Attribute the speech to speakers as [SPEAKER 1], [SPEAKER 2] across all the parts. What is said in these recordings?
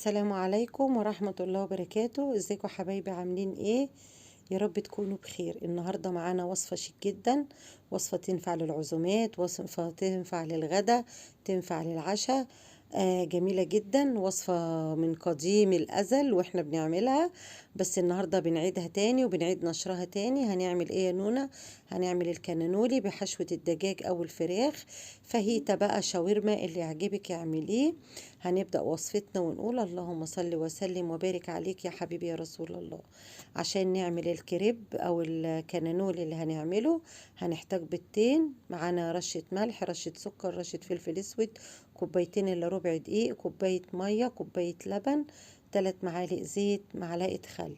[SPEAKER 1] السلام عليكم ورحمة الله وبركاته. ازيكم حبايبي، عاملين ايه؟ يا رب تكونوا بخير. النهاردة معانا وصفة شيك جدا، وصفة تنفع للعزومات، وصفة تنفع للغدا، تنفع للعشاء، جميلة جدا، وصفة من قديم الأزل واحنا بنعملها، بس النهاردة بنعيدها تاني وبنعيد نشرها تاني. هنعمل ايه يا نونا؟ هنعمل الكانانولي بحشوة الدجاج او الفراخ، فاهيتا بقى، شاورما، اللي يعجبك اعمليه. هنبدأ وصفتنا ونقول اللهم صل وسلم وبارك عليك يا حبيبي يا رسول الله. عشان نعمل الكريب او الكانانولي اللي هنعمله هنحتاج بيضتين، معانا رشة ملح، رشة سكر، رشة فلفل اسود، كوبايتين الا ربع دقيق، كوباية مية، كوباية لبن، 3 معالق زيت، معلقة خل،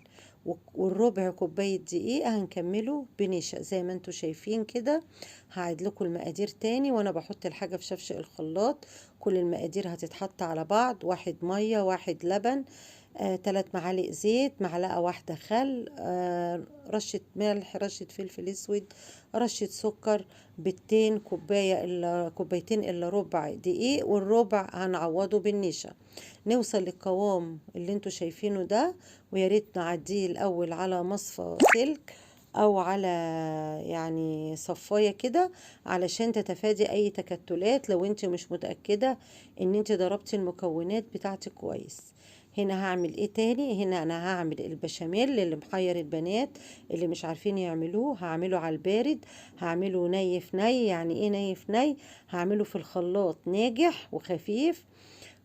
[SPEAKER 1] والربع كوباية دقيق هنكمله بنشا زي ما انتوا شايفين كده. هعيد لكم المقادير تاني وانا بحط الحاجة في شفشق الخلاط. كل المقادير هتتحط على بعض، 1 مية، 1 لبن، 3 معالق زيت، معلقة واحدة خل، رشة ملح، رشة فلفل اسود، رشة سكر، بيضتين، كوبايتين الا ربع دقيق، والربع هنعوضه بالنشا. نوصل للقوام اللي انتوا شايفينه ده، ويا ريت نعديه الاول على مصفى سلك او على صفاية كده علشان تتفادي اي تكتلات لو انت مش متأكدة ان انت ضربتي المكونات بتاعتك كويس. هنا هعمل ايه تاني؟ هنا انا هعمل البشاميل اللي محير البنات اللي مش عارفين يعملوه، هعمله على البارد، هعمله ني في ني. يعني ايه ني في ني؟ هعمله في الخلاط ناجح وخفيف،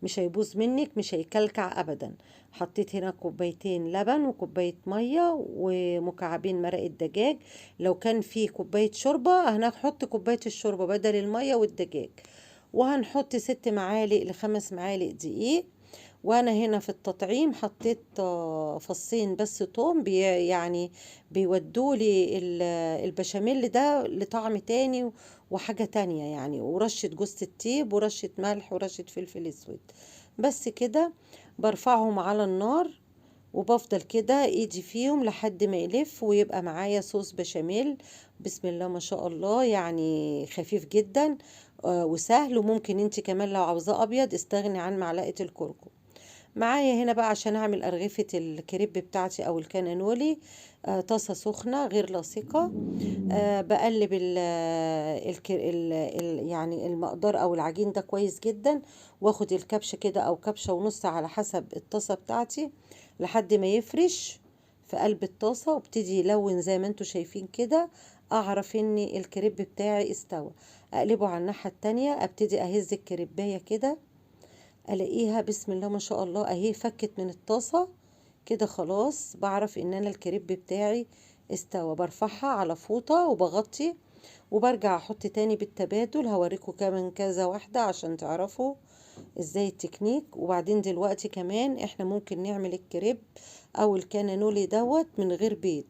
[SPEAKER 1] مش هيبوظ منك، مش هيكلكع ابدا. حطيت هنا كوبايتين لبن وكوباية مية ومكعبين مرق الدجاج. لو كان في كوباية شوربة هنحط كوباية الشوربة بدل المية والدجاج، وهنحط 6 معالق ل5 معالق دقيق. وانا هنا في التطعيم حطيت فصين بس توم، بيودولي البشاميل ده لطعم تاني وحاجة تانية ورشة جوز الطيب ورشة ملح ورشة فلفل اسود. بس كده برفعهم على النار وبفضل كده ايدي فيهم لحد ما يلف ويبقى معايا صوص بشاميل. بسم الله ما شاء الله، خفيف جدا، وسهل. وممكن انت كمان لو عاوزاه ابيض استغني عن معلقة الكركم. معايا هنا بقى عشان اعمل ارغفة الكريب بتاعتي او الكانانولي، طاسة سخنة غير لاصقة، بقلب المقدار او العجين ده كويس جدا، واخد الكبشة كده او كبشة ونص على حسب الطاسة بتاعتي لحد ما يفرش في قلب الطاسة وابتدي يلون زي ما انتوا شايفين كده. اعرف ان الكريب بتاعي استوى. اقلبه على الناحية التانية، ابتدي اهز الكريباية كده، الاقيها بسم الله ما شاء الله اهي فكت من الطاسة كده. خلاص بعرف ان انا الكريب بتاعي استوى. برفعها على فوطة وبغطي وبرجع احط تاني بالتبادل. هوريكم كمان كذا واحدة عشان تعرفوا ازاي التكنيك. وبعدين دلوقتي كمان احنا ممكن نعمل الكريب او الكانانولي دوت من غير بيض.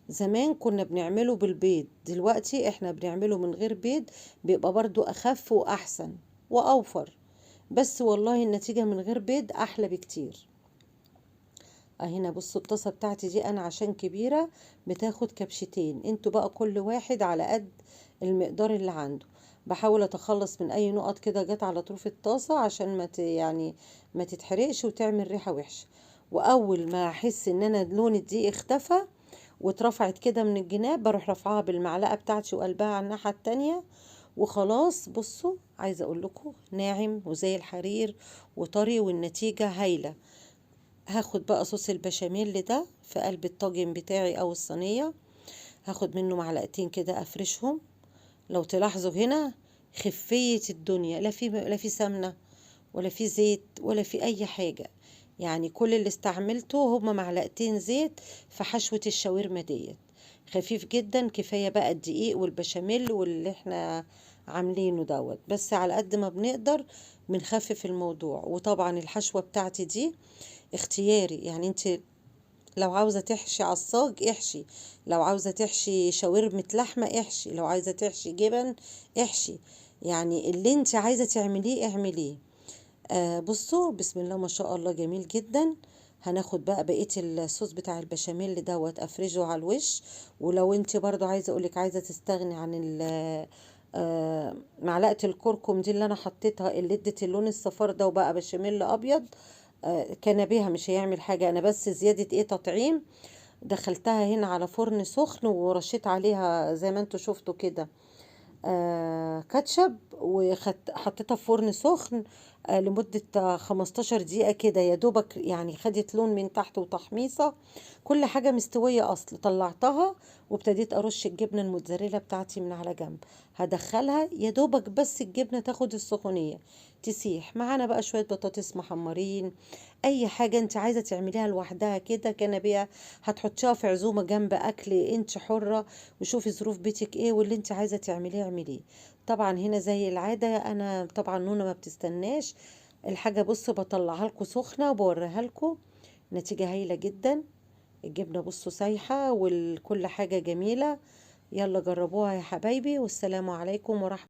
[SPEAKER 1] زمان كنا بنعمله بالبيض، دلوقتي احنا بنعمله من غير بيض، بيبقى برضو اخف واحسن واوفر، بس والله النتيجة من غير بيض احلى بكتير. اهنا بصوا الطاسة بتاعتي دي انا عشان كبيرة بتاخد كبشتين، انتوا بقى كل واحد على قد المقدار اللي عنده. بحاول اتخلص من اي نقط كده جت على طرف الطاسة عشان ما تتحرقش وتعمل ريحة وحشة. واول ما احس ان انا لون الدقيق اختفى واترفعت كده من الجناب بروح رافعاها بالمعلقة بتاعتي وقلبها على الناحية التانية وخلاص. بصوا عايزة اقول لكم ناعم وزي الحرير وطري والنتيجة هايلة. هاخد بقى صوص البشاميل ده في قلب الطاجن بتاعي او الصينية، هاخد منه معلقتين كده افرشهم. لو تلاحظوا هنا خفية الدنيا، لا في سمنة ولا في زيت ولا في اي حاجة، كل اللي استعملته هما معلقتين زيت في حشوة الشاورما ديت. خفيف جدا، كفاية بقى الدقيق والبشاميل واللي احنا عاملينه دوت، بس على قد ما بنقدر بنخفف الموضوع. وطبعا الحشوة بتاعتي دي اختياري، انت لو عاوزة تحشي عصاج احشي، لو عاوزة تحشي شاورمة لحمة احشي، لو عايزة تحشي جبن احشي، اللي انت عايزة تعمليه اعمليه. بصوا بسم الله ما شاء الله جميل جدا. هناخد بقى بقية الصوص بتاع البشاميل دوت افرجه على الوش. ولو انت برضو عايزة اقولك عايزة تستغني عن معلقة الكركم دي اللي انا حطيتها اللي ادت اللون الصفار ده وبقى بشاميل ابيض، كنبيها مش هيعمل حاجة، انا بس زيادة ايه تطعيم. دخلتها هنا على فرن سخن ورشيت عليها زي ما انتوا شفتوا كده كاتشب، وحطيتها في فرن سخن لمدة 15 دقيقة كده يا دوبك، يعني خدت لون من تحت وتحميصة، كل حاجة مستوية أصل. طلعتها وابتديت أرش الجبنة الموتزاريلا بتاعتي من على جنب، هدخلها يا دوبك بس الجبنة تاخد السخونية تسيح. معانا بقى شوية بطاطس محمرين، أي حاجة انت عايزة تعمليها لوحدها كده كنبيها، هتحطيها في عزومة جنب أكل، انت حرة وشوفي ظروف بيتك ايه واللي انت عايزة تعمليه اعمليه. طبعا هنا زي العادة انا طبعا نونا ما بتستناش الحاجة، بصوا بطلعها لكم سخنة وبوريها لكم، نتيجة هايلة جدا. الجبنة بصوا سايحة وكل حاجة جميلة. يلا جربوها يا حبايبي، والسلام عليكم ورحمة